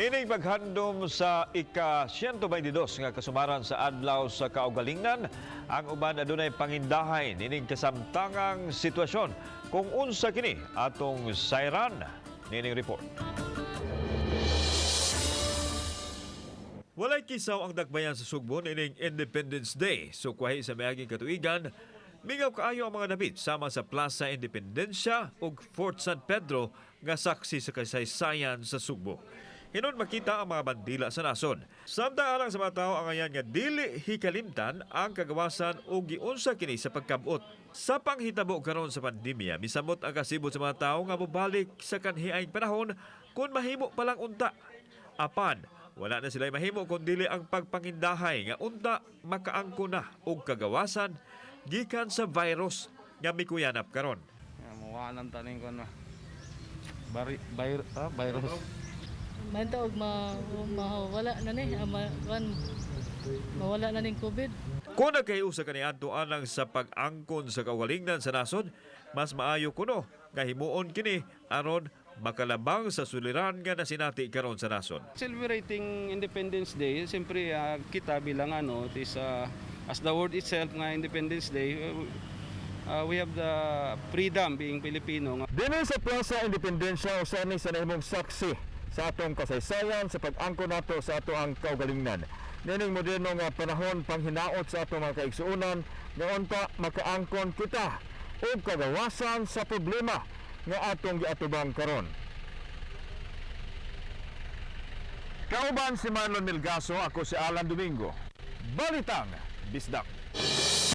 Nining paghandom sa ika-122 nga kasumaran sa Adlaw sa Kaugalingnan, ang uban adunay pangindahay nining kasamtangang sitwasyon. Kung unsa kini, atong sayran nining report. Walay kisaw ang dakbayan sa Sugbo nining Independence Day. Sukwahi sa miaging katuigan, mingaw kaayo ang mga dapit sama sa Plaza Independencia ug Fort San Pedro nga saksi sa kasaysayan sa Sugbo. Hinon makita ang mga bandila sa nason. Samtang alang sa mga tao ang ayan nga dili hikalimtan ang kagawasan o giunsa kini sa pagkabot. Sa panghitabo karon sa pandemya, misamot ang kasibot sa mga tao nga mobalik sa kanhiaing panahon kung mahimo pa lang unta. Apan, wala na sila mahimo kung dili ang pagpangindahay nga unta makaangko na og kagawasan gikan sa virus nga mikuyanap karon. Mukha ng taning ko na. Bari, virus. Manta og ma mawala na ni, ah, ma, kan, mawala na ning COVID. Kung nagkahiusa kaniadto alang sa pag-angkon sa kaugalingnan sa nasod, mas maayo kuno nga himuon kini aron makalabang sa suliran nga nasinati karon sa nasod. Celebrating Independence Day, siyempre kita bilang ano, it is, as the word itself nga Independence Day, we have the freedom being Filipino. Dinhi sa Plaza Independencia usa ni sa nahimong saksi sa atong kasaysayan sa pag-angkon nato sa ato ang kaugalingnan. Nining moderno nga panahon, panghinaot sa atong mga kaigsuonan nga unta makaangkon kita og kagawasan sa problema nga atong giatubang karon. Kauban si Marlon Milgaso, ako si Alan Domingo. Balitang Bisdak.